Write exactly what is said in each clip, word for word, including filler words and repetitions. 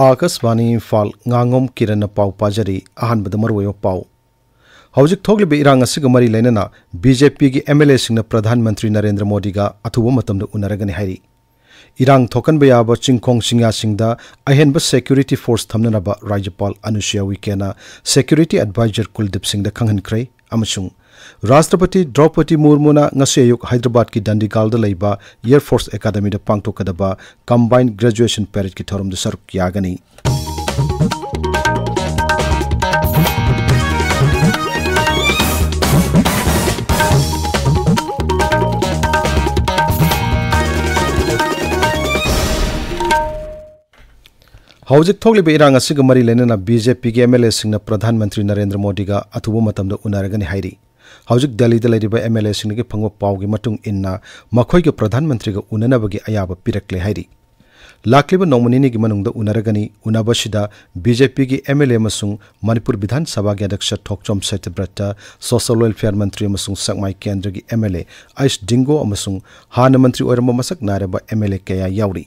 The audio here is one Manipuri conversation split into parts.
ꯑꯥꯀꯥꯁꯕꯥꯅꯤ ꯏꯝꯐꯥꯜ, ꯉꯥꯉꯣꯝ ꯀꯤꯔꯟꯅ ꯄꯥꯎ ꯄꯥꯖꯔꯤ꯫ ꯑꯍꯥꯟꯕꯗ ꯃꯔꯨꯑꯣꯏꯕ ꯄꯥꯎ꯫ ꯍꯧꯖꯤꯛ ꯊꯣꯛꯂꯤꯕ ꯏꯔꯥꯡ ꯑꯁꯤꯒ ꯃꯔꯤ ꯂꯩꯅꯅ ꯕꯤ ꯖꯦ ꯄꯤꯒꯤ ꯑꯦꯝ ꯑꯦꯜ ꯑꯦꯁꯤꯡꯅ ꯄ꯭ꯔꯙꯥꯟ ꯃꯟꯇ꯭ꯔꯤ ꯅꯔꯦꯟꯗ꯭ꯔ ꯃꯣꯗꯤꯒ ꯑꯊꯨꯕ ꯃꯇꯝꯗ ꯎꯅꯔꯒꯅꯤ ꯍꯥꯏꯔꯤ꯫ ꯏꯔꯥꯡ ꯊꯣꯛꯍꯟꯕ ꯌꯥꯕ ꯆꯤꯡꯈꯣꯡ ꯆꯤꯡꯌꯥꯁꯤꯡꯗ ꯑꯍꯦꯟꯕ ꯁꯦꯀ꯭ꯌꯨꯔꯤꯇꯤ ꯐꯣꯔꯁ ꯊꯝꯅꯅꯕ ꯔꯥꯖ꯭ꯌꯄꯥꯜ ꯑꯅꯨꯁꯨꯌꯥ ꯎꯏꯀꯦꯅ ꯁꯦꯀ꯭ꯌꯨꯔꯤꯇꯤ ꯑꯦꯗꯚꯥꯏꯖꯔ ꯀꯨꯜꯗꯤꯞ ꯁꯤꯡꯗ ꯈꯪꯍꯟꯈ꯭ꯔꯦ꯫ ꯑꯃꯁꯨꯡ ꯔꯥꯁꯇ꯭ꯔꯄꯇꯤ ꯗ꯭ꯔꯧꯄꯗꯤ ꯃꯨꯔꯃꯨꯅ ꯉꯁꯤ ꯑꯌꯨꯛ ꯍꯥꯏꯗ꯭ꯔꯕꯥꯗꯀꯤ ꯗꯟꯗꯤꯒꯥꯜꯗ ꯂꯩꯕ ꯑꯦꯌꯔ ꯐꯣꯔꯁ ꯑꯦꯀꯥꯗꯃꯤꯗ ꯄꯥꯡꯊꯣꯛꯀꯗꯕ ꯀꯝꯕꯥꯏꯟ ꯒ꯭ꯔꯦꯖꯨꯑꯦꯁꯟ ꯄꯦꯔꯦꯗꯀꯤ ꯊꯧꯔꯝꯗ ꯁꯔꯨꯛ ꯌꯥꯒꯅꯤ꯫ ꯍꯧꯖꯤꯛ ꯊꯣꯛꯂꯤꯕ ꯏꯔꯥꯡ ꯑꯁꯤꯒ ꯃꯔꯤ ꯂꯩꯅꯅ ꯕꯤ ꯖꯦ ꯄꯤꯒꯤ ꯑꯦꯝ ꯑꯦꯜ ꯑꯦꯁꯤꯡꯅ ꯄ꯭ꯔꯙꯥꯟ ꯃꯟꯇ꯭ꯔꯤ ꯅꯔꯦꯟꯗ꯭ꯔ ꯃꯣꯗꯤꯒ ꯑꯊꯨꯕ ꯃꯇꯝꯗ ꯎꯅꯔꯒꯅꯤ ꯍꯥꯏꯔꯤ꯫ ꯍꯧꯖꯤꯛ ꯗꯦꯜꯂꯤꯗ ꯂꯩꯔꯤꯕ ꯑꯦꯝ ꯑꯦꯜ ꯑꯦꯁꯤꯡꯗꯒꯤ ꯐꯪꯕ ꯄꯥꯎꯒꯤ ꯃꯇꯨꯡ ꯏꯟꯅ ꯃꯈꯣꯏꯒ ꯄ꯭ꯔꯙꯥꯟ ꯃꯟꯇ꯭ꯔꯤꯒ ꯎꯅꯅꯕꯒꯤ ꯑꯌꯥꯕ ꯄꯤꯔꯛꯂꯦ ꯍꯥꯏꯔꯤ꯫ ꯂꯥꯛꯂꯤꯕ ꯅꯣꯡꯃ ꯅꯤꯅꯤꯒꯤ ꯃꯅꯨꯡꯗ ꯎꯅꯔꯒꯅꯤ꯫ ꯎꯅꯕꯁꯤꯗ ꯕꯤ ꯖꯦ ꯄꯤꯒꯤ ꯑꯦꯝ ꯑꯦꯜ ꯑꯦ ꯑꯃꯁꯨꯡ ꯃꯅꯤꯄꯨꯔ ꯕꯤꯙꯥꯟ ꯁꯚꯥꯒꯤ ꯑꯗ꯭ꯌꯛꯁ ꯊꯣꯛꯆꯣꯝ ꯁꯇ꯭ꯌꯕ꯭ꯔꯇ, ꯁꯣꯁꯤꯌꯦꯜ ꯋꯦꯜꯐꯤꯌꯔ ꯃꯟꯇ꯭ꯔꯤ ꯑꯃꯁꯨꯡ ꯁꯦꯛꯃꯥꯏ ꯀꯦꯟꯗ꯭ꯔꯒꯤ ꯑꯦꯝ ꯑꯦꯜ ꯑꯦ ꯑꯩꯁ ꯗꯤꯡꯒꯣ ꯑꯃꯁꯨꯡ ꯍꯥꯟꯅ ꯃꯟꯇ꯭ꯔꯤ ꯑꯣꯏꯔꯝꯕ ꯃꯁꯛ ꯅꯥꯏꯔꯕ ꯑꯦꯝ ꯑꯦꯜ ꯑꯦ ꯀꯌꯥ ꯌꯥꯎꯔꯤ꯫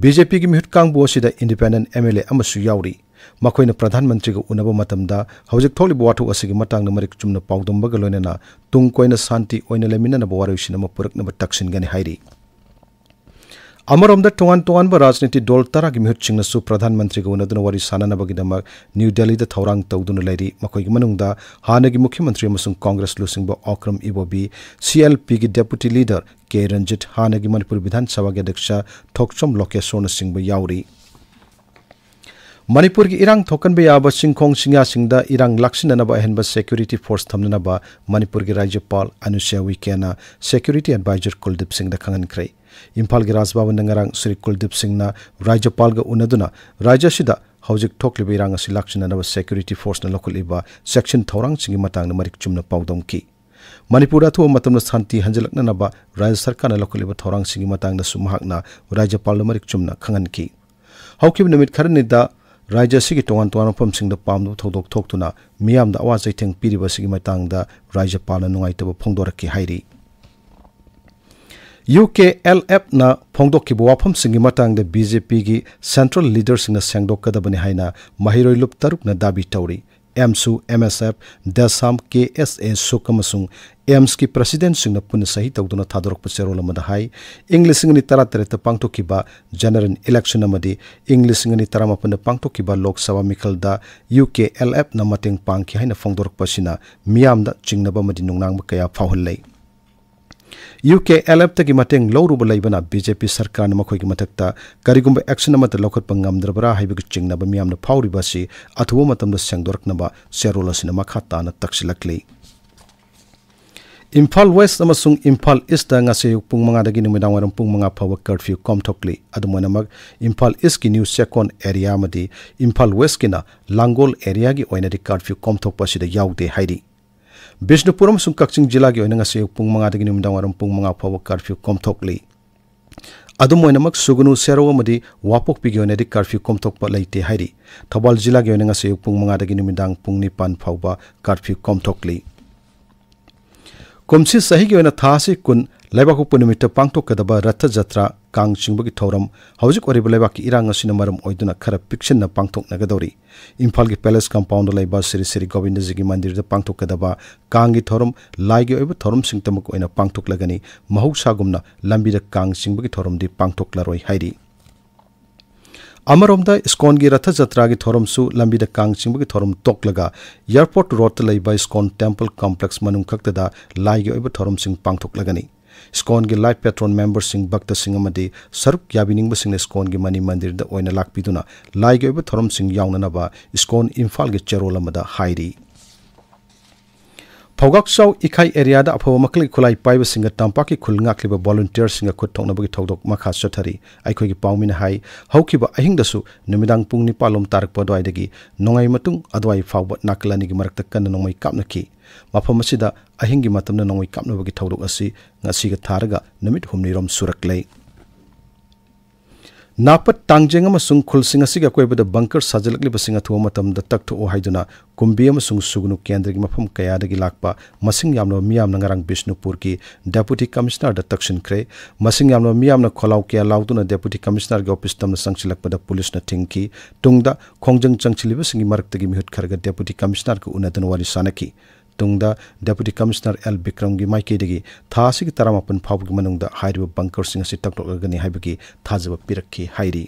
ꯕꯤ ꯖꯦ ꯄꯤꯒꯤ ꯃꯤꯍꯨꯠ ꯀꯥꯡꯕꯨ ꯑꯁꯤꯗ ꯏꯟꯗꯤꯄꯦꯟꯗꯦꯟꯠ ꯑꯦꯝ ꯑꯦꯜ ꯑꯦ ꯑꯃꯁꯨ ꯌꯥꯎꯔꯤ꯫ ꯃꯈꯣꯏꯅ ꯄ꯭ꯔꯙꯥꯟ ꯃꯟꯇ꯭ꯔꯤꯒ ꯎꯅꯕ ꯃꯇꯝꯗ ꯍꯧꯖꯤꯛ ꯊꯣꯛꯂꯤꯕ ꯋꯥꯊꯣꯛ ꯑꯁꯤꯒꯤ ꯃꯇꯥꯡꯗ ꯃꯔꯤꯛ ꯆꯨꯝꯅ ꯄꯥꯎꯗꯝꯕꯒ ꯂꯣꯏꯅꯅ ꯇꯨꯡ ꯀꯣꯏꯅ ꯁꯥꯟꯇꯤ ꯑꯣꯏꯅ ꯂꯩꯃꯤꯟꯅꯅꯕ ꯋꯥꯔꯣꯏꯁꯤꯟ ꯑꯃ ꯄꯨꯔꯛꯅꯕ ꯇꯛꯁꯤꯟꯒꯅꯤ ꯍꯥꯏꯔꯤ꯫ ꯑꯃꯔꯣꯝꯗ ꯇꯣꯉꯥꯟ ꯇꯣꯉꯥꯟꯕ ꯔꯥꯖꯅꯤꯇꯤ ꯗꯣꯜ ꯇꯔꯥꯒꯤ ꯃꯤꯍꯨꯠꯁꯤꯡꯅꯁꯨ ꯄ꯭ꯔꯙꯥꯟ ꯃꯟꯇ꯭ꯔꯤꯒ ꯎꯅꯗꯨꯅ ꯋꯥꯔꯤ ꯁꯥꯅꯅꯕꯒꯤꯗꯃꯛ ꯅ꯭ꯌꯨ ꯗꯦꯜꯂꯤꯗ ꯊꯧꯔꯥꯡ ꯇꯧꯗꯨꯅ ꯂꯩꯔꯤ꯫ ꯃꯈꯣꯏꯒꯤ ꯃꯅꯨꯡꯗ ꯍꯥꯟꯅꯒꯤ ꯃꯨꯈ꯭ꯌ ꯃꯟꯇ꯭ꯔꯤ ꯑꯃꯁꯨꯡ ꯀꯣꯡꯒ꯭ꯔꯦꯁ ꯂꯨꯆꯤꯡꯕ ꯑꯣꯀ꯭ꯔꯝ ꯏꯕꯣꯕꯤ, ꯁꯤ ꯑꯦꯜ ꯄꯤꯒꯤ ꯗꯦꯄꯨꯇꯤ ꯂꯤꯗꯔ ꯀꯦ ꯔꯟꯖꯤꯠ, ꯍꯥꯟꯅꯒꯤ ꯃꯅꯤꯄꯨꯔ ꯕꯤꯙꯥꯟ ꯁꯚꯥꯒꯤ ꯑꯗ꯭ꯌꯛꯁ ꯊꯣꯛꯆꯣꯝ ꯂꯣꯀꯦꯁꯣꯔꯅꯆꯤꯡꯕ ꯌꯥꯎꯔꯤ꯫ ꯃꯅꯤꯄꯨꯔꯒꯤ ꯏꯔꯥꯡ ꯊꯣꯛꯍꯟꯕ ꯌꯥꯕ ꯆꯤꯡꯈꯣꯡ ꯆꯤꯡꯌꯥꯁꯤꯡꯗ ꯏꯔꯥꯡ ꯂꯥꯛꯁꯤꯟꯅꯅꯕ ꯑꯍꯦꯟꯕ ꯁꯦꯀ꯭ꯌꯨꯔꯤꯇꯤ ꯐꯣꯔꯁ ꯊꯝꯅꯅꯕ ꯃꯅꯤꯄꯨꯔꯒꯤ ꯔꯥꯖ꯭ꯌꯄꯥꯜ ꯑꯅꯨꯁ꯭ꯌꯥ ꯎꯏꯀꯦꯅ ꯁꯦꯀ꯭ꯌꯨꯔꯤꯇꯤ ꯑꯦꯗꯚꯥꯏꯖꯔ ꯀꯨꯜꯗꯤꯞ ꯁꯤꯡꯗ ꯈꯪꯍꯟꯈ꯭ꯔꯦ꯫ ꯏꯝꯐꯥꯜꯒꯤ ꯔꯥꯖꯚꯕꯟꯗ ꯉꯔꯥꯡ ꯁ꯭ꯔꯤ ꯀꯨꯜꯗꯤꯞ ꯁꯤꯡꯅ ꯔꯥꯖ꯭ꯌꯄꯥꯜꯒ ꯎꯅꯗꯨꯅ ꯔꯥꯖ꯭ꯌ ꯑꯁꯤꯗ ꯍꯧꯖꯤꯛ ꯊꯣꯛꯂꯤꯕ ꯏꯔꯥꯡ ꯑꯁꯤ ꯂꯥꯛꯁꯤꯟꯅꯅꯕ ꯁꯦꯀ꯭ꯌꯨꯔꯤꯇꯤ ꯐꯣꯔꯁꯅ ꯂꯧꯈꯠꯂꯤꯕ ꯆꯦꯛꯁꯤꯟ ꯊꯧꯔꯥꯡꯁꯤꯡꯒꯤ ꯃꯇꯥꯡꯗ ꯃꯔꯤꯛ ꯆꯨꯝꯅ ꯄꯥꯎꯗꯝꯈꯤ꯫ ꯃꯅꯤꯄꯨꯔꯗ ꯑꯊꯨꯕ ꯃꯇꯝꯗ ꯁꯥꯟꯇꯤ ꯍꯟꯖꯤꯜꯂꯛꯅꯅꯕ ꯔꯥꯖ꯭ꯌ ꯁꯔꯀꯥꯔꯅ ꯂꯧꯈꯠꯂꯤꯕ ꯊꯧꯔꯥꯡꯁꯤꯡꯒꯤ ꯃꯇꯥꯡꯗꯁꯨ ꯃꯍꯥꯛꯅ ꯔꯥꯖ꯭ꯌꯄꯥꯜꯗ ꯃꯔꯤꯛ ꯆꯨꯝꯅ ꯈꯪꯍꯟꯈꯤ꯫ ꯍꯧꯈꯤꯕ ꯅꯨꯃꯤꯠ ꯈꯔꯅꯤꯗ ꯔꯥꯖ꯭ꯌ ꯑꯁꯤꯒꯤ ꯇꯣꯉꯥꯟ ꯇꯣꯉꯥꯟꯕ ꯃꯐꯝꯁꯤꯡꯗ ꯄꯥꯝꯗꯕ ꯊꯧꯗꯣꯛ ꯊꯣꯛꯇꯨꯅ ꯃꯤꯌꯥꯝꯗ ꯑꯋꯥ ꯆꯩꯊꯦꯡ ꯄꯤꯔꯤꯕ ꯑꯁꯤꯒꯤ ꯃꯇꯥꯡꯗ ꯔꯥꯖ꯭ꯌꯄꯥꯜꯅ ꯅꯨꯡꯉꯥꯏꯇꯕ ꯐꯣꯡꯗꯣꯔꯛꯈꯤ ꯍꯥꯏꯔꯤ꯫ ꯌꯨ ꯀꯦ ꯑꯦꯜ ꯑꯦꯐꯅ ꯐꯣꯡꯗꯣꯛꯈꯤꯕ ꯋꯥꯐꯝꯁꯤꯡꯒꯤ ꯃꯇꯥꯡꯗ ꯕꯤ ꯖꯦ ꯄꯤꯒꯤ ꯁꯦꯟꯇ꯭ꯔꯦꯜ ꯂꯤꯗꯔꯁꯤꯡꯅ ꯁꯦꯡꯗꯣꯛꯀꯗꯕꯅꯤ ꯍꯥꯏꯅ ꯃꯍꯩꯔꯣꯏ ꯂꯨꯞ ꯇꯔꯨꯛꯅ ꯗꯥꯕꯤ ꯇꯧꯔꯤ꯫ ꯑꯦꯝꯁꯨ, ꯑꯦꯝ ꯑꯦꯁ ꯑꯦꯐ, ꯗꯦꯁꯥꯝ, ꯀꯦ ꯑꯦꯁ ꯑꯦ ꯁꯨꯛ ꯑꯃꯁꯨꯡ ꯑꯦꯝꯁꯀꯤ ꯄ꯭ꯔꯁꯤꯗꯦꯟꯠꯁꯤꯡꯅ ꯄꯨꯟꯅ ꯁꯍꯤ ꯇꯧꯗꯨꯅ ꯊꯥꯗꯣꯔꯛꯄ ꯆꯦꯔꯣꯜ ꯑꯃꯗ ꯍꯥꯏ, ꯏꯪ ꯂꯤꯁꯤꯡ ꯑꯅꯤ ꯇꯔꯥꯇꯔꯦꯠꯇ ꯄꯥꯡꯊꯣꯛꯈꯤꯕ ꯖꯦꯅꯔꯦꯜ ꯏꯂꯦꯛꯁꯟ ꯑꯃꯗꯤ ꯏꯪ ꯂꯤꯁꯤꯡ ꯑꯅꯤ ꯇꯔꯥꯃꯥꯄꯟꯗ ꯄꯥꯡꯊꯣꯛꯈꯤꯕ Lok Sabha ꯃꯤꯈꯜꯗ U K L ꯑꯦꯐꯅ ꯃꯇꯦꯡ ꯄꯥꯡꯈꯤ ꯍꯥꯏꯅ ꯐꯣꯡꯗꯣꯔꯛꯄ ꯑꯁꯤꯅ ꯃꯤꯌꯥꯝꯗ ꯆꯤꯡꯅꯕ ꯑꯃꯗꯤ ꯅꯨꯡꯅꯥꯡꯕ ꯀꯌꯥ ꯐꯥꯎꯍꯜꯂꯦ꯫ ꯌꯨ ꯀꯦ ꯑꯦꯜ ꯑꯦꯐꯇꯒꯤ ꯃꯇꯦꯡ ꯂꯧꯔꯨꯕ ꯂꯩꯕꯅ ꯕꯤ ꯖꯦ ꯄꯤ ꯁꯔꯀꯥꯔꯅ ꯃꯈꯣꯏꯒꯤ ꯃꯊꯛꯇ ꯀꯔꯤꯒꯨꯝꯕ ꯑꯦꯛꯁꯟ ꯑꯃꯠꯇ ꯂꯧꯈꯠꯄ ꯉꯝꯗ꯭ꯔꯕ꯭ꯔꯥ ꯍꯥꯏꯕꯒꯤ ꯆꯤꯡꯅꯕ ꯃꯤꯌꯥꯝꯅ ꯐꯥꯎꯔꯤꯕ ꯑꯁꯤ ꯑꯊꯨꯕ ꯃꯇꯝꯗ ꯁꯦꯡꯗꯣꯔꯛꯅꯕ ꯆꯦꯔꯣꯜ ꯑꯁꯤꯅ ꯃꯈꯥ ꯇꯥꯅ ꯇꯛꯁꯤꯜꯂꯛꯂꯤ꯫ ꯏꯝꯐꯥꯜ ꯋꯦꯁ ꯑꯃꯁꯨꯡ ꯏꯝꯐꯥꯜ ꯏꯁꯇ ꯉꯁꯤ ꯑꯌꯨꯛ ꯄꯨꯡ ꯃꯉꯥꯗꯒꯤ ꯅꯨꯃꯤꯗꯥꯡ ꯋꯥꯏꯔꯝ ꯄꯨꯡ ꯃꯉꯥ ꯐꯥꯎꯕ ꯀꯔꯐ꯭ꯌꯨ ꯀꯣꯝꯊꯣꯛꯂꯤ꯫ ꯑꯗꯨꯝ ꯑꯣꯏꯅꯃꯛ, ꯏꯝꯐꯥꯜ ꯏꯁꯀꯤ ꯅ꯭ꯌꯨ ꯆꯦꯛꯀꯣꯟ ꯑꯦꯔꯤꯌꯥ ꯑꯃꯗꯤ ꯏꯝꯐꯥꯜ ꯋꯦꯁꯀꯤꯅ ꯂꯥꯡꯒꯣꯜ ꯑꯦꯔꯤꯌꯥꯒꯤ ꯑꯣꯏꯅꯗꯤ ꯀꯔꯐ꯭ꯌꯨ ꯀꯣꯝꯊꯣꯛꯄ ꯑꯁꯤꯗ ꯌꯥꯎꯗꯦ ꯍꯥꯏꯔꯤ꯫ ꯕꯤꯁꯅꯨꯄꯨꯔ ꯑꯃꯁꯨꯡ ꯀꯛꯆꯤꯡ ꯖꯤꯂꯥꯒꯤ ꯑꯣꯏꯅ ꯉꯁꯤ ꯑꯌꯨꯛ ꯄꯨꯡ ꯃꯉꯥꯗꯒꯤ ꯅꯨꯃꯤꯗꯥꯡ ꯋꯥꯏꯔꯝ ꯄꯨꯡ ꯃꯉꯥ ꯐꯥꯎꯕ ꯀꯔꯐ꯭ꯌꯨ ꯀꯣꯝꯊꯣꯛꯂꯤ꯫ ꯑꯗꯨꯝ ꯑꯣꯏꯅꯃꯛ, ꯁꯨꯒꯅꯨ, ꯁꯦꯔꯧ ꯑꯃꯗꯤ ꯋꯥꯄꯣꯛꯄꯤꯒꯤ ꯑꯣꯏꯅꯗꯤ ꯀꯔꯐ꯭ꯌꯨ ꯀꯣꯝꯊꯣꯛꯄ ꯂꯩꯇꯦ ꯍꯥꯏꯔꯤ꯫ ꯊꯧꯕꯥꯜ ꯖꯤꯂꯥꯒꯤ ꯑꯣꯏꯅ ꯉꯁꯤ ꯑꯌꯨꯛ ꯄꯨꯡ ꯃꯉꯥꯗꯒꯤ ꯅꯨꯃꯤꯗꯥꯡ ꯄꯨꯡ ꯅꯤꯄꯥꯟ ꯐꯥꯎꯕ ꯀꯔꯐ꯭ꯌꯨ ꯀꯣꯝꯊꯣꯛꯂꯤ꯫ ꯀꯨꯝꯁꯤ ꯆꯍꯤꯒꯤ ꯑꯣꯏꯅ ꯊꯥ ꯑꯁꯤ ꯀꯨꯟ ꯂꯩꯕꯥꯛꯄꯣꯛꯄ ꯅꯨꯃꯤꯠꯇ ꯄꯥꯡꯊꯣꯛꯀꯗꯕ ꯔꯊ ꯖꯇ꯭ꯔꯥ, ꯀꯥꯡ ꯆꯤꯡꯕꯒꯤ ꯊꯧꯔꯝ ꯍꯧꯖꯤꯛ ꯑꯣꯏꯔꯤꯕ ꯂꯩꯕꯥꯛꯀꯤ ꯏꯔꯥꯡ ꯑꯁꯤꯅ ꯃꯔꯝ ꯑꯣꯏꯗꯨꯅ ꯈꯔ ꯄꯤꯛꯁꯤꯟꯅ ꯄꯥꯡꯊꯣꯛꯅꯒꯗꯧꯔꯤ꯫ ꯏꯝꯐꯥꯜꯒꯤ ꯄꯦꯂꯦꯁ ꯀꯝꯄꯥꯎꯟꯗ ꯂꯩꯕ ꯁ꯭ꯔꯤ ꯁ꯭ꯔꯤ ꯒꯣꯕꯤꯟꯗꯖꯤꯒꯤ ꯃꯟꯗꯤꯔꯗ ꯄꯥꯡꯊꯣꯛꯀꯗꯕ ꯀꯥꯡꯒꯤ ꯊꯧꯔꯝ ꯂꯥꯏꯒꯤ ꯑꯣꯏꯕ ꯊꯧꯔꯝꯁꯤꯡꯇꯃꯛ ꯑꯣꯏꯅ ꯄꯥꯡꯊꯣꯛꯂꯒꯅꯤ꯫ ꯃꯍꯧꯁꯥꯒꯨꯝꯅ ꯂꯝꯕꯤꯗ ꯀꯥꯡ ꯆꯤꯡꯕꯒꯤ ꯊꯧꯔꯝꯗꯤ ꯄꯥꯡꯊꯣꯛꯂꯔꯣꯏ ꯍꯥꯏꯔꯤ꯫ ꯑꯃꯔꯣꯝꯗ, ꯏꯁꯀꯣꯟꯒꯤ ꯔꯊ ꯖꯇ꯭ꯔꯥꯒꯤ ꯊꯧꯔꯝꯁꯨ ꯂꯝꯕꯤꯗ ꯀꯥꯡ ꯆꯤꯡꯕꯒꯤ ꯊꯧꯔꯝ ꯇꯣꯛꯂꯒ ꯑꯦꯌꯔꯄꯣꯔꯠ ꯔꯣꯗꯇ ꯂꯩꯕ ꯏꯁꯀꯣꯟ ꯇꯦꯝꯄꯜ ꯀꯣꯝꯄ꯭ꯂꯦꯛꯁ ꯃꯅꯨꯡ ꯈꯛꯇꯗ ꯂꯥꯏꯒꯤ ꯑꯣꯏꯕ ꯊꯧꯔꯝꯁꯤꯡ ꯄꯥꯡꯊꯣꯛꯂꯒꯅꯤ꯫ ꯏꯁꯀꯣꯟꯒꯤ ꯂꯥꯏꯐ ꯄꯦꯇ꯭ꯔꯣꯟ ꯃꯦꯝꯕꯔꯁꯤꯡ, ꯚꯛꯇꯁꯤꯡ ꯑꯃꯗꯤ ꯁꯔꯨꯛ ꯌꯥꯕꯤꯅꯤꯡꯕꯁꯤꯡꯅ ꯏꯁꯀꯣꯟꯒꯤ ꯃꯅꯤ ꯃꯟꯗꯤꯔꯗ ꯑꯣꯏꯅ ꯂꯥꯛꯄꯤꯗꯨꯅ ꯂꯥꯏꯒꯤ ꯑꯣꯏꯕ ꯊꯧꯔꯝꯁꯤꯡ ꯌꯥꯎꯅꯅꯕ ꯏꯁꯀꯣꯟ ꯏꯝꯐꯥꯜꯒꯤ ꯆꯦꯔꯣꯜ ꯑꯃꯗ ꯍꯥꯏꯔꯤ꯫ ꯐꯧꯒꯥꯛꯆꯥꯎ ꯏꯈꯥꯏ ꯑꯦꯔꯤꯌꯥꯗ ꯑꯐꯕ ꯃꯈꯜꯒꯤ ꯈꯨꯠꯂꯥꯏ ꯄꯥꯏꯕꯁꯤꯡꯒ ꯇꯝꯄꯥꯛꯀꯤ ꯈꯨꯜ ꯉꯥꯛꯂꯤꯕ ꯚꯣꯂꯨꯟꯇꯤꯌꯔꯁꯤꯡꯒ ꯈꯨꯠ ꯊꯣꯛꯅꯕꯒꯤ ꯊꯧꯗꯣꯛ ꯃꯈꯥ ꯆꯠꯊꯔꯤ꯫ ꯑꯩꯈꯣꯏꯒꯤ ꯄꯥꯎꯃꯤꯅ ꯍꯥꯏ, ꯍꯧꯈꯤꯕ ꯑꯍꯤꯡꯗꯁꯨ ꯅꯨꯃꯤꯗꯥꯡ ꯄꯨꯡ ꯅꯤꯄꯥꯜ ꯂꯣꯝ ꯇꯥꯔꯛꯄ ꯑꯗꯨꯋꯥꯏꯗꯒꯤ ꯅꯣꯡꯉꯥꯏ ꯃꯇꯨꯡ ꯑꯗꯨꯋꯥꯏ ꯐꯥꯎꯕ ꯅꯥꯀꯜ ꯑꯅꯤꯒꯤ ꯃꯔꯛꯇ ꯀꯟꯅ ꯅꯣꯡꯃꯩ ꯀꯥꯞꯅꯈꯤ꯫ ꯃꯐꯝ ꯑꯁꯤꯗ ꯑꯍꯤꯡꯒꯤ ꯃꯇꯝꯗ ꯅꯣꯡꯃꯩ ꯀꯥꯞꯅꯕꯒꯤ ꯊꯧꯗꯣꯛ ꯑꯁꯤ ꯉꯁꯤꯒ ꯊꯥꯔꯒ ꯅꯨꯃꯤꯠ ꯍꯨꯝꯅꯤꯔꯣꯝ ꯁꯨꯔꯛꯂꯦ꯫ ꯅꯥꯄꯠ, ꯇꯥꯡꯖꯦꯡ ꯑꯃꯁꯨꯡ ꯈꯨꯜꯁꯤꯡ ꯑꯁꯤꯒꯤ ꯑꯀꯣꯏꯕꯗ ꯕꯪꯀꯔ ꯁꯥꯖꯤꯜꯂꯛꯂꯤꯕꯁꯤꯡ ꯑꯊꯨꯕ ꯃꯇꯝꯗ ꯇꯛꯊꯣꯛꯎ ꯍꯥꯏꯗꯨꯅ ꯀꯨꯝꯕꯤ ꯑꯃꯁꯨꯡ ꯁꯨꯒꯅꯨ ꯀꯦꯟꯗ꯭ꯔꯒꯤ ꯃꯐꯝ ꯀꯌꯥꯗꯒꯤ ꯂꯥꯛꯄ ꯃꯁꯤꯡ ꯌꯥꯝꯂꯕ ꯃꯤꯌꯥꯝꯅ ꯉꯔꯥꯡ ꯕꯤꯁꯅꯨꯄꯨꯔꯒꯤ ꯗꯦꯄꯨꯇꯤ ꯀꯃꯤꯁꯅꯔꯗ ꯇꯛꯁꯤꯟꯈ꯭ꯔꯦ꯫ ꯃꯁꯤꯡ ꯌꯥꯝꯂꯕ ꯃꯤꯌꯥꯝꯅ ꯈꯣꯜꯂꯥꯎ ꯀꯌꯥ ꯂꯥꯎꯗꯨꯅ ꯗꯦꯄꯨꯇꯤ ꯀꯃꯤꯁꯅꯔꯒꯤ ꯑꯣꯐꯤꯁ ꯇꯝꯅ ꯆꯪꯁꯤꯜꯂꯛꯄꯗ ꯄꯨꯂꯤꯁꯅ ꯊꯤꯡꯈꯤ꯫ ꯇꯨꯡꯗ ꯈꯣꯡꯖꯪ ꯆꯪꯁꯤꯜꯂꯤꯕꯁꯤꯡꯒꯤ ꯃꯔꯛꯇꯒꯤ ꯃꯤꯍꯨꯠ ꯈꯔꯒ ꯗꯦꯄꯨꯇꯤ ꯀꯃꯤꯁꯅꯔꯒ ꯎꯅꯗꯨꯅ ꯋꯥꯔꯤ ꯁꯥꯅꯈꯤ꯫ ꯇꯨꯡꯗ ꯗꯦꯄꯨꯇꯤ ꯀꯃꯤꯁꯅꯔ ꯑꯦꯜ ꯕꯤꯀ꯭ꯔꯝꯒꯤ ꯃꯥꯏꯀꯩꯗꯒꯤ ꯊꯥ ꯑꯁꯤꯒꯤ ꯇꯔꯥꯃꯥꯄꯟ ꯐꯥꯎꯕꯒꯤ ꯃꯅꯨꯡꯗ ꯍꯥꯏꯔꯤꯕ ꯕꯪꯀꯔꯁꯤꯡ ꯑꯁꯤ ꯇꯛꯊꯣꯛꯂꯒꯅꯤ ꯍꯥꯏꯕꯒꯤ ꯊꯥꯖꯕ ꯄꯤꯔꯛꯈꯤ ꯍꯥꯏꯔꯤ꯫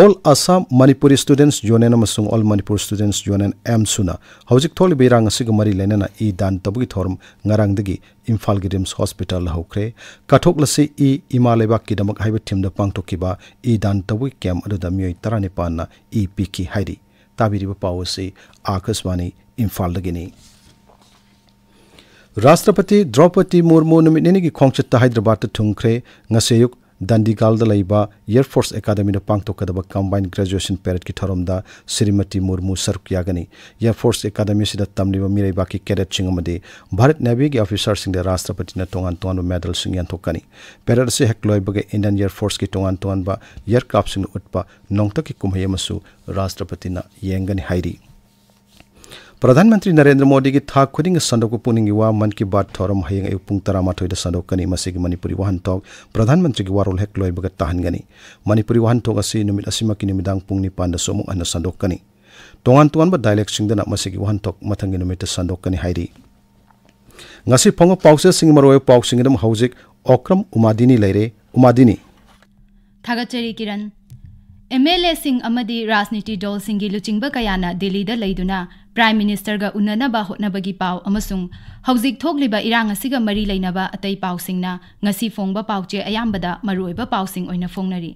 All Assam Manipuri Students Union ꯑꯃꯁꯨꯡ All Manipur Students Union, ꯑꯦꯝꯁꯨꯅ ꯍꯧꯖꯤꯛ ꯊꯣꯛꯂꯤꯕ ꯏꯔꯥꯡ ꯑꯁꯤꯒ ꯃꯔꯤ ꯂꯩꯅꯅ ꯏ ꯗꯥꯟ ꯇꯧꯕꯒꯤ ꯊꯧꯔꯝ ꯉꯔꯥꯡꯗꯒꯤ ꯏꯝꯐꯥꯜꯒꯤ ꯔꯤꯝꯁ ꯍꯣꯁꯄꯤꯇꯥꯜꯗ ꯍꯧꯈ꯭ꯔꯦ꯫ ꯀꯠꯊꯣꯛꯂꯁꯤ ꯏ, ꯏꯃꯥ ꯂꯩꯕꯥꯛꯀꯤꯗꯃꯛ ꯍꯥꯏꯕ ꯊꯤꯝꯗ ꯄꯥꯡꯊꯣꯛꯈꯤꯕ ꯏ ꯗꯥꯟ ꯇꯧꯕꯒꯤ ꯀꯦꯝꯞ ꯑꯗꯨꯗ ꯃꯤꯑꯣꯏ ꯇꯔꯥꯅꯤꯄꯥꯟꯅ ꯏ ꯄꯤꯈꯤ ꯍꯥꯏꯔꯤ꯫ ꯇꯥꯕꯤꯔꯤꯕ ꯄꯥꯎ ꯑꯁꯤ ꯑꯥꯀꯥꯁꯕꯥꯅꯤ ꯏꯝꯐꯥꯜꯗꯒꯤꯅꯤ꯫ ꯔꯥꯁꯇ꯭ꯔꯄꯇꯤ ꯗ꯭ꯔꯧꯄꯗꯤ ꯃꯨꯔꯃꯨ ꯅꯨꯃꯤꯠ ꯅꯤꯅꯤꯒꯤ ꯈꯣꯡꯆꯠꯇ ꯍꯥꯏꯗ꯭ꯔꯕꯥꯗꯇ ꯊꯨꯡꯈ꯭ꯔꯦ꯫ ꯉꯁꯤ ꯑꯌꯨꯛ ꯗꯟꯗꯤꯒꯥꯜꯗ ꯂꯩꯕ ꯑꯦꯌꯔ ꯐꯣꯔꯁ ꯑꯦꯀꯥꯗꯃꯤꯗ ꯄꯥꯡꯊꯣꯛꯀꯗꯕ ꯀꯝꯕꯥꯏꯟ ꯒ꯭ꯔꯦꯖꯨꯑꯦꯁꯟ ꯄꯦꯔꯦꯗꯀꯤ ꯊꯧꯔꯝꯗ ꯁ꯭ꯔꯤꯃꯇꯤ ꯃꯨꯔꯃꯨ ꯁꯔꯨꯛ ꯌꯥꯒꯅꯤ꯫ ꯑꯦꯌꯔ ꯐꯣꯔꯁ ꯑꯦꯀꯥꯗꯃꯤ ꯑꯁꯤꯗ ꯇꯝꯂꯤꯕ ꯃꯤꯔꯩꯕꯥꯛꯀꯤ ꯀꯦꯗꯦꯠꯁꯤꯡ ꯑꯃꯗꯤ ꯚꯥꯔꯠ ꯅꯦꯚꯤꯒꯤ ꯑꯣꯐꯤꯁꯥꯔꯁꯤꯡꯗ ꯔꯥꯁꯇ꯭ꯔꯄꯇꯤꯅ ꯇꯣꯉꯥꯟ ꯇꯣꯉꯥꯟꯕ ꯃꯦꯗꯜꯁꯤꯡ ꯌꯦꯟꯊꯣꯛꯀꯅꯤ꯫ ꯄꯦꯔꯦꯗ ꯑꯁꯤ ꯍꯦꯛ ꯂꯣꯏꯕꯒ ꯏꯟꯗꯤꯌꯟ ꯑꯦꯌꯔ ꯐꯣꯔꯁꯀꯤ ꯇꯣꯉꯥꯟ ꯇꯣꯉꯥꯟꯕ ꯑꯦꯌꯔꯀ꯭ꯔꯥꯐꯁꯤꯡꯅ ꯎꯠꯄ ꯅꯣꯡꯊꯛꯀꯤ ꯀꯨꯝꯍꯩ ꯑꯃꯁꯨ ꯔꯥꯁꯇ꯭ꯔꯄꯇꯤꯅ ꯌꯦꯡꯒꯅꯤ ꯍꯥꯏꯔꯤ꯫ ꯄ꯭ꯔꯙꯥꯟ ꯃꯟꯇ꯭ꯔꯤ ꯅꯔꯦꯟꯗ꯭ꯔ ꯃꯣꯗꯤꯒꯤ ꯊꯥ ꯈꯨꯗꯤꯡꯒꯤ ꯁꯟꯗꯣꯛꯄ ꯄꯨꯛꯅꯤꯡꯒꯤ ꯋꯥ ꯃꯟ ꯀꯤ ꯕꯥꯠ ꯊꯧꯔꯝ ꯍꯌꯦꯡ ꯑꯌꯨꯛ ꯄꯨꯡ ꯇꯔꯥꯃꯥꯊꯣꯏꯗ ꯁꯟꯗꯣꯛꯀꯅꯤ꯫ ꯃꯁꯤꯒꯤ ꯃꯅꯤꯄꯨꯔꯤ ꯋꯥꯍꯟꯊꯣꯛ ꯄ꯭ꯔꯙꯥꯟ ꯃꯟꯇ꯭ꯔꯤꯒꯤ ꯋꯥꯔꯣꯜ ꯍꯦꯛ ꯂꯣꯏꯕꯒ ꯇꯥꯍꯟꯒꯅꯤ꯫ ꯃꯅꯤꯄꯨꯔꯤ ꯋꯥꯍꯟꯊꯣꯛ ꯑꯁꯤ ꯅꯨꯃꯤꯠ ꯑꯁꯤꯃꯛꯀꯤ ꯅꯨꯃꯤꯗꯥꯡ ꯄꯨꯡ ꯅꯤꯄꯥꯟꯗꯁꯨ ꯑꯃꯨꯛ ꯍꯟꯅ ꯁꯟꯗꯣꯛꯀꯅꯤ꯫ ꯇꯣꯉꯥꯟ ꯇꯣꯉꯥꯟꯕ ꯗꯥꯏꯂꯦꯛꯁꯤꯡꯗꯅ ꯃꯁꯤꯒꯤ ꯋꯥꯍꯟꯊꯣꯛ ꯃꯊꯪꯒꯤ ꯅꯨꯃꯤꯠꯇ ꯁꯟꯗꯣꯛꯀꯅꯤ ꯍꯥꯏꯔꯤ꯫ ꯉꯁꯤ ꯐꯣꯡꯕ ꯄꯥꯎꯆꯦꯁꯤꯡꯒꯤ ꯃꯔꯨꯑꯣꯏꯕ ꯄꯥꯎꯁꯤꯡ ꯑꯗꯨꯝ ꯍꯧꯖꯤꯛ ꯑꯣꯀ꯭ꯔꯝ ꯎꯃꯥꯗꯤꯅꯤ ꯂꯩꯔꯦ꯫ ꯎꯃꯥꯗꯤꯅꯤ꯫ ꯊꯥꯒꯠꯆꯔꯤ ꯀꯤꯔꯟ꯫ ꯑꯦꯝ ꯑꯦꯜ ꯑꯦꯁꯤꯡ ꯑꯃꯗꯤ ꯔꯥꯖꯅꯤꯇꯤ ꯗꯜꯁꯤꯡꯒꯤ ꯂꯨꯆꯤꯡꯕ ꯀꯌꯥꯅ ꯗꯤꯜꯂꯤꯗ ꯂꯩꯗꯨꯅ ꯄ꯭ꯔꯥꯏꯝ ꯃꯤꯅꯤꯁꯇꯔꯒ ꯎꯅꯅꯕ ꯍꯣꯠꯅꯕꯒꯤ ꯄꯥꯎ ꯑꯃꯁꯨꯡ ꯍꯧꯖꯤꯛ ꯊꯣꯛꯂꯤꯕ ꯏꯔꯥꯡ ꯑꯁꯤꯒ ꯃꯔꯤ ꯂꯩꯅꯕ ꯑꯇꯩ ꯄꯥꯎꯁꯤꯡꯅ ꯉꯁꯤ ꯐꯣꯡꯕ ꯄꯥꯎꯆꯦ ꯑꯌꯥꯝꯕꯗ ꯃꯔꯨꯑꯣꯏꯕ ꯄꯥꯎꯁꯤꯡ ꯑꯣꯏꯅ ꯐꯣꯡꯅꯔꯤ꯫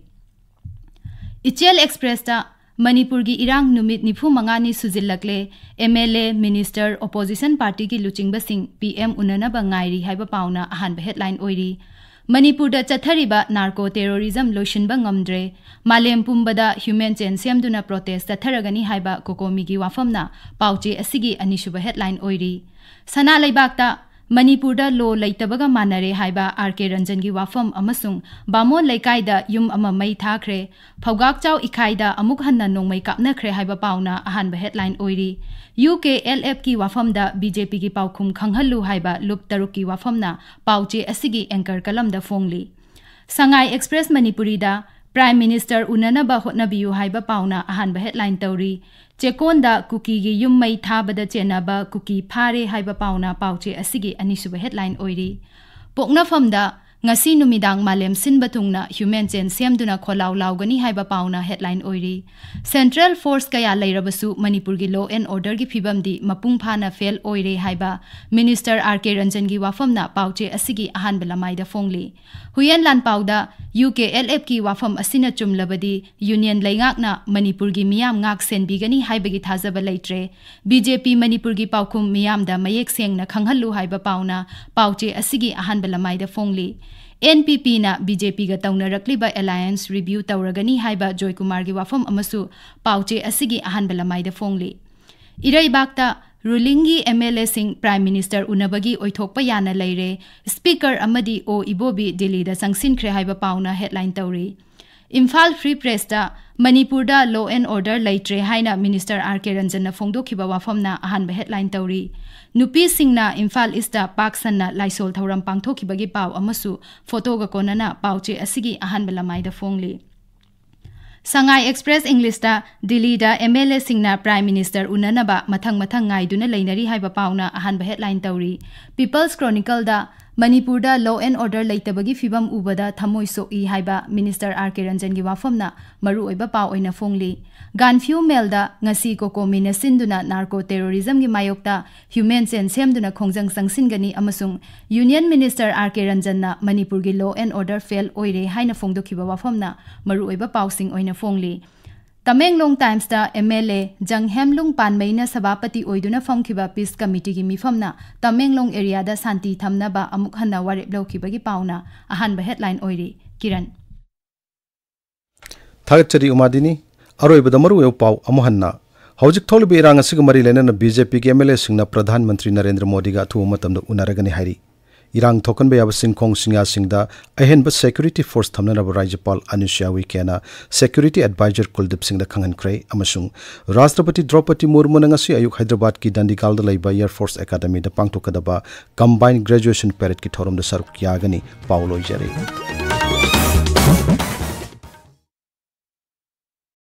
ꯏꯆꯦꯜ ꯑꯦꯛꯁꯄ꯭ꯔꯦꯁꯇ ꯃꯅꯤꯄꯨꯔꯒꯤ ꯏꯔꯥꯡ ꯅꯨꯃꯤꯠ ꯅꯤꯐꯨ ꯃꯉꯥꯅꯤ ꯁꯨꯖꯤꯜꯂꯛꯂꯦ, M L A, minister, opposition ꯄꯥꯔꯇꯤꯒꯤ ꯂꯨꯆꯤꯡꯕꯁꯤꯡ ꯄꯤ ꯑꯦꯝ ꯎꯅꯅꯕ ꯉꯥꯏꯔꯤ ꯍꯥꯏꯕ ꯄꯥꯎꯅ ꯑꯍꯥꯟꯕ ꯍꯦꯗꯂꯥꯏꯟ ꯑꯣꯏꯔꯤ꯫ ꯃꯅꯤꯄꯨꯔꯗ ꯆꯠꯊꯔꯤꯕ ꯅꯥꯔꯀꯣ ꯇꯦꯔꯣꯔꯤꯖꯝ ꯂꯣꯏꯁꯤꯟꯕ ꯉꯝꯗ꯭ꯔꯦ, ꯃꯥꯂꯦꯝ ꯄꯨꯝꯕꯗ ꯍ꯭ꯌꯨꯃꯦꯟ ꯆꯦꯟ ꯁꯦꯝꯗꯨꯅ ꯄ꯭ꯔꯣꯇꯦꯁ ꯆꯠꯊꯔꯒꯅꯤ ꯍꯥꯏꯕ ꯀꯣꯀꯣꯃꯤꯒꯤ ꯋꯥꯐꯝꯅ ꯄꯥꯎꯆꯦ ꯑꯁꯤꯒꯤ ꯑꯅꯤꯁꯨꯕ ꯍꯦꯗꯂꯥꯏꯟ ꯑꯣꯏꯔꯤ꯫ ꯁꯅꯥ ꯂꯩꯕꯥꯛꯇ ꯃꯅꯤꯄꯨꯔꯗ ꯂꯣ ꯂꯩꯇꯕꯒ ꯃꯥꯟꯅꯔꯦ ꯍꯥꯏꯕ ꯑꯥꯔ ꯀꯦ ꯔꯟꯖꯟꯒꯤ ꯋꯥꯐꯝ ꯑꯃꯁꯨꯡ ꯕꯥꯃꯣꯟ ꯂꯩꯀꯥꯏꯗ ꯌꯨꯝ ꯑꯃ ꯃꯩ ꯊꯥꯈ꯭ꯔꯦ, ꯐꯧꯒꯥꯛꯆꯥꯎ ꯏꯈꯥꯏꯗ ꯑꯃꯨꯛ ꯍꯟꯅ ꯅꯣꯡꯃꯩ ꯀꯥꯞꯅꯈ꯭ꯔꯦ ꯍꯥꯏꯕ ꯄꯥꯎꯅ ꯑꯍꯥꯟꯕ ꯍꯦꯗꯂꯥꯏꯟ ꯑꯣꯏꯔꯤ꯫ ꯌꯨ ꯀꯦ ꯑꯦꯜ ꯑꯦꯐꯀꯤ ꯋꯥꯐꯝꯗ ꯕꯤ ꯖꯦ ꯄꯤꯒꯤ ꯄꯥꯎꯈꯨꯝ ꯈꯪꯍꯜꯂꯨ ꯍꯥꯏꯕ ꯂꯨꯞ ꯇꯔꯨꯛꯀꯤ ꯋꯥꯐꯝꯅ ꯄꯥꯎꯆꯦ ꯑꯁꯤꯒꯤ ꯑꯦꯡꯀꯔ ꯀꯂꯝꯗ ꯐꯣꯡꯂꯤ꯫ ꯁꯉꯥꯏ ꯑꯦꯛꯁꯄ꯭ꯔꯦꯁ ꯃꯅꯤꯄꯨꯔꯤꯗ ꯄ꯭ꯔꯥꯏꯝ ꯃꯤꯅꯤꯁꯇꯔ ꯎꯅꯅꯕ ꯍꯣꯠꯅꯕꯤꯌꯨ ꯍꯥꯏꯕ ꯄꯥꯎꯅ ꯑꯍꯥꯟꯕ ꯍꯦꯗꯂꯥꯏꯟ ꯇꯧꯔꯤ꯫ ꯆꯦꯛꯀꯣꯟꯗ ꯀꯨꯀꯤꯒꯤ ꯌꯨꯝ ꯃꯩ ꯊꯥꯕꯗ ꯆꯦꯟꯅꯕ ꯀꯨꯀꯤ ꯐꯥꯔꯦ ꯍꯥꯏꯕ ꯄꯥꯎꯅ ꯄꯥꯎꯆꯦ ꯑꯁꯤꯒꯤ ꯑꯅꯤꯁꯨꯕ ꯍꯦꯗꯂꯥꯏꯟ ꯑꯣꯏꯔꯤ꯫ ꯄꯣꯛꯅꯐꯝꯗ ꯉꯁꯤ ꯅꯨꯃꯤꯗꯥꯡ ꯃꯥꯂꯦꯝ ꯁꯤꯟꯕ ꯊꯨꯡꯅ ꯍ꯭ꯌꯨꯃꯦꯟ ꯆꯦꯟ ꯁꯦꯝꯗꯨꯅ ꯈꯣꯜꯂꯥꯎ ꯂꯥꯎꯒꯅꯤ ꯍꯥꯏꯕ ꯄꯥꯎꯅ ꯍꯦꯗꯂꯥꯏꯟ ꯑꯣꯏꯔꯤ꯫ ꯁꯦꯟꯇ꯭ꯔꯦꯜ ꯐꯣꯔꯁ ꯀꯌꯥ ꯂꯩꯔꯕꯁꯨ ꯃꯅꯤꯄꯨꯔꯒꯤ ꯂꯣ ꯑꯦꯟ ꯑꯣꯔꯗꯔꯒꯤ ꯐꯤꯕꯝꯗꯤ ꯃꯄꯨꯡ ꯐꯥꯅ ꯐꯦꯜ ꯑꯣꯏꯔꯦ ꯍꯥꯏꯕ ꯃꯤꯅꯤꯁꯇꯔ ꯑꯥꯔ ꯀꯦ ꯔꯟꯖꯟꯒꯤ ꯋꯥꯐꯝꯅ ꯄꯥꯎꯆꯦ ꯑꯁꯤꯒꯤ ꯑꯍꯥꯟꯕ ꯂꯃꯥꯏꯗ ꯐꯣꯡꯂꯤ꯫ ꯍꯨꯏꯌꯦꯟ ꯂꯥꯟꯄꯥꯎꯗ ꯌꯨ ꯀꯦ ꯑꯦꯜ ꯑꯦꯐꯀꯤ ꯋꯥꯐꯝ ꯑꯁꯤꯅ ꯆꯨꯝꯂꯕꯗꯤ ꯌꯨꯅꯤꯌꯟ ꯂꯩꯉꯥꯛꯅ ꯃꯅꯤꯄꯨꯔꯒꯤ ꯃꯤꯌꯥꯝ ꯉꯥꯛ ꯁꯦꯟꯕꯤꯒꯅꯤ ꯍꯥꯏꯕꯒꯤ ꯊꯥꯖꯕ ꯂꯩꯇ꯭ꯔꯦ꯫ ꯕꯤ ꯖꯦ ꯄꯤ ꯃꯅꯤꯄꯨꯔꯒꯤ ꯄꯥꯎꯈꯨꯝ ꯃꯤꯌꯥꯝꯗ ꯃꯌꯦꯛ ꯁꯦꯡꯅ ꯈꯪꯍꯜꯂꯨ ꯍꯥꯏꯕ ꯄꯥꯎꯅ ꯄꯥꯎꯆꯦ ꯑꯁꯤꯒꯤ ꯑꯍꯥꯟꯕ ꯂꯃꯥꯏꯗ ꯐꯣꯡꯂꯤ꯫ ꯑꯦꯟ ꯄꯤ ꯄꯤꯅ ꯕꯤ ꯖꯦ ꯄꯤꯒ ꯇꯧꯅꯔꯛꯂꯤꯕ ꯑꯦꯂꯥꯌꯟꯁ ꯔꯤꯚ꯭ꯌꯨ ꯇꯧꯔꯒꯅꯤ ꯍꯥꯏꯕ ꯖꯣꯏꯀꯨꯃꯥꯔꯒꯤ ꯋꯥꯐꯝ ꯑꯃꯁꯨ ꯄꯥꯎꯆꯦ ꯑꯁꯤꯒꯤ ꯑꯍꯥꯟꯕ ꯂꯃꯥꯏꯗ ꯐꯣꯡꯂꯤ꯫ ꯏꯔꯩꯕꯥꯛꯇ ꯔꯨꯂꯤꯡꯒꯤ ꯑꯦꯝ ꯑꯦꯜ ꯑꯦꯁꯤꯡ ꯄ꯭ꯔꯥꯏꯝ ꯃꯤꯅꯤꯁꯇꯔ ꯎꯅꯕꯒꯤ ꯑꯣꯏꯊꯣꯛꯄ ꯌꯥꯅ ꯂꯩꯔꯦ, ꯁ꯭ꯄꯤꯀꯔ ꯑꯃꯗꯤ ꯑꯣ ꯏꯕꯣꯕꯤ ꯗꯤꯜꯂꯤꯗ ꯆꯪꯁꯤꯟꯈ꯭ꯔꯦ ꯍꯥꯏꯕ ꯄꯥꯎꯅ ꯍꯦꯗꯂꯥꯏꯟ ꯇꯧꯔꯤ꯫ ꯏꯝꯐꯥꯜ ꯐ꯭ꯔꯤ ꯄ꯭ꯔꯦꯁꯇ ꯃꯅꯤꯄꯨꯔꯗ ꯂꯣ ꯑꯦꯟ ꯑꯣꯔꯗꯔ ꯂꯩꯇ꯭ꯔꯦ ꯍꯥꯏꯅ ꯃꯤꯅꯤꯁꯇꯔ ꯑꯥꯔ ꯀꯦ ꯔꯟꯖꯟꯅ ꯐꯣꯡꯗꯣꯛꯈꯤꯕ ꯋꯥꯐꯝꯅ ꯑꯍꯥꯟꯕ ꯍꯦꯗꯂꯥꯏꯟ ꯇꯧꯔꯤ꯫ ꯅꯨꯄꯤꯁꯤꯡꯅ ꯏꯝꯐꯥꯜ ꯏꯁꯇ ꯄꯥꯛ ꯁꯟꯅ ꯂꯥꯏꯁꯣꯜ ꯊꯧꯔꯝ ꯄꯥꯡꯊꯣꯛꯈꯤꯕꯒꯤ ꯄꯥꯎ ꯑꯃꯁꯨ ꯐꯣꯇꯣꯒ ꯀꯣꯟꯅꯅ ꯄꯥꯎꯆꯦ ꯑꯁꯤꯒꯤ ꯑꯍꯥꯟꯕ ꯂꯃꯥꯏꯗ ꯐꯣꯡꯂꯤ꯫ ꯁꯉꯥꯏ ꯑꯦꯛꯁꯄ꯭ꯔꯦꯁ ꯏꯪꯂꯤꯁꯇ ꯗꯤꯜꯂꯤꯗ ꯑꯦꯝ ꯑꯦꯜ ꯑꯦꯁꯤꯡꯅ ꯄ꯭ꯔꯥꯏꯝ ꯃꯤꯅꯤꯁꯇꯔ ꯎꯅꯅꯕ ꯃꯊꯪ ꯃꯊꯪ ꯉꯥꯏꯗꯨꯅ ꯂꯩꯅꯔꯤ ꯍꯥꯏꯕ ꯄꯥꯎꯅ ꯑꯍꯥꯟꯕ ꯍꯦꯗꯂꯥꯏꯟ ꯇꯧꯔꯤ꯫ ꯄꯤꯄꯜꯁ ꯀ꯭ꯔꯣꯅꯤꯀꯜꯗ ꯃꯅꯤꯄꯨꯔꯗ ꯂꯣ ꯑꯦꯟ ꯑꯣꯔꯗꯔ ꯂꯩꯇꯕꯒꯤ ꯐꯤꯕꯝ ꯎꯕꯗ ꯊꯃꯣꯏ ꯁꯣꯛꯏ ꯍꯥꯏꯕ ꯃꯤꯅꯤꯁꯇꯔ ꯑꯥꯔ ꯀꯦ ꯔꯟꯖꯟꯒꯤ ꯋꯥꯐꯝꯅ ꯃꯔꯨꯑꯣꯏꯕ ꯄꯥꯎ ꯑꯣꯏꯅ ꯐꯣꯡꯂꯤ꯫ ꯒꯥꯟꯐ꯭ꯌꯨ ꯃꯦꯜꯗ ꯉꯁꯤ ꯀꯣꯀꯣꯃꯤꯅ ꯁꯤꯟꯗꯨꯅ ꯅꯥꯔꯀꯣ ꯇꯦꯔꯣꯔꯤꯖꯝꯒꯤ ꯃꯥꯌꯣꯛꯇ ꯍ꯭ꯌꯨꯃꯦꯟ ꯆꯦꯟ ꯁꯦꯝꯗꯨꯅ ꯈꯣꯡꯖꯪ ꯆꯪꯁꯤꯟꯒꯅꯤ ꯑꯃꯁꯨꯡ ꯌꯨꯅꯤꯌꯟ ꯃꯤꯅꯤꯁꯇꯔ ꯑꯥꯔ ꯀꯦ ꯔꯟꯖꯟꯅ ꯃꯅꯤꯄꯨꯔꯒꯤ ꯂꯣ ꯑꯦꯟ ꯑꯣꯔꯗꯔ ꯐꯦꯜ ꯑꯣꯏꯔꯦ ꯍꯥꯏꯅ ꯐꯣꯡꯗꯣꯛꯈꯤꯕ ꯋꯥꯐꯝꯅ ꯃꯔꯨꯑꯣꯏꯕ ꯄꯥꯎꯁꯤꯡ ꯑꯣꯏꯅ ꯐꯣꯡꯂꯤ꯫ ꯇꯃꯦꯡꯂꯣꯡ ꯇꯥꯏꯝꯁꯇ ꯑꯦꯝ ꯑꯦꯜ ꯑꯦ ꯖꯪꯍꯦꯝꯂꯨꯡ ꯄꯥꯟꯃꯩꯅ ꯁꯚꯥꯄꯇꯤ ꯑꯣꯏꯗꯨꯅ ꯐꯝꯈꯤꯕ ꯄꯤꯁ ꯀꯃꯤꯇꯤꯒꯤ ꯃꯤꯐꯝꯅ ꯇꯃꯦꯡꯂꯣꯡ ꯑꯦꯔꯤꯌꯥꯗ ꯁꯥꯟꯇꯤ ꯊꯝꯅꯕ ꯑꯃꯨꯛ ꯍꯟꯅ ꯋꯥꯔꯦꯞ ꯂꯧꯈꯤꯕꯒꯤ ꯄꯥꯎꯅ ꯑꯍꯥꯟꯕ ꯍꯦꯗꯂꯥꯏꯟ ꯑꯣꯏꯔꯤ꯫ ꯀꯤꯔꯟ꯫ ꯊꯥꯒꯠꯆꯔꯤ ꯎꯃꯥꯗꯤꯅꯤ꯫ ꯑꯔꯣꯏꯕꯗ ꯃꯔꯨꯑꯣꯏꯕ ꯄꯥꯎ ꯑꯃꯨꯛ ꯍꯟꯅ꯫ ꯍꯧꯖꯤꯛ ꯊꯣꯛꯂꯤꯕ ꯏꯔꯥꯡ ꯑꯁꯤꯒ ꯃꯔꯤ ꯂꯩꯅꯅ ꯕꯤ ꯖꯦ ꯄꯤꯒꯤ ꯑꯦꯝ ꯑꯦꯜ ꯑꯦꯁꯤꯡꯅ ꯄ꯭ꯔꯙꯥꯟ ꯃꯟꯇ꯭ꯔꯤ ꯅꯔꯦꯟꯗ꯭ꯔ ꯃꯣꯗꯤꯒ ꯑꯊꯨꯕ ꯃꯇꯝꯗ ꯎꯅꯔꯒꯅꯤ ꯍꯥꯏꯔꯤ꯫ ꯏꯔꯥꯡ ꯊꯣꯛꯍꯟꯕ ꯌꯥꯕ ꯆꯤꯡꯈꯣꯡ ꯆꯤꯡꯌꯥꯁꯤꯡꯗ ꯑꯍꯦꯟꯕ ꯁꯦꯀ꯭ꯌꯨꯔꯤꯇꯤ ꯐꯣꯔꯁ ꯊꯝꯅꯅꯕ ꯔꯥꯖ꯭ꯌꯄꯥꯜ ꯑꯅꯨꯁ꯭ꯌꯥ ꯎꯏꯀꯦꯅ ꯁꯦꯀ꯭ꯌꯨꯔꯤꯇꯤ ꯑꯦꯗꯚꯥꯏꯖꯔ ꯀꯨꯜꯗꯤꯞ ꯁꯤꯡꯗ ꯈꯪꯍꯟꯈ꯭ꯔꯦ, ꯑꯃꯁꯨꯡ ꯔꯥꯁꯇ꯭ꯔꯄꯇꯤ ꯗ꯭ꯔꯧꯄꯗꯤ ꯃꯨꯔꯃꯨꯅ ꯉꯁꯤ ꯑꯌꯨꯛ ꯍꯥꯏꯗ꯭ꯔꯕꯥꯗꯀꯤ ꯗꯟꯗꯤꯒꯥꯜꯗ ꯂꯩꯕ ꯑꯦꯌꯔ ꯐꯣꯔꯁ ꯑꯦꯀꯥꯗꯃꯤꯗ ꯄꯥꯡꯊꯣꯛꯀꯗꯕ ꯀꯝꯕꯥꯏꯟ ꯒ꯭ꯔꯦꯖꯨꯑꯦꯁꯟ ꯄꯦꯔꯦꯗꯀꯤ ꯊꯧꯔꯝꯗ ꯁꯔꯨꯛ ꯌꯥꯒꯅꯤ꯫ ꯄꯥꯎ ꯂꯣꯏꯖꯔꯦ꯫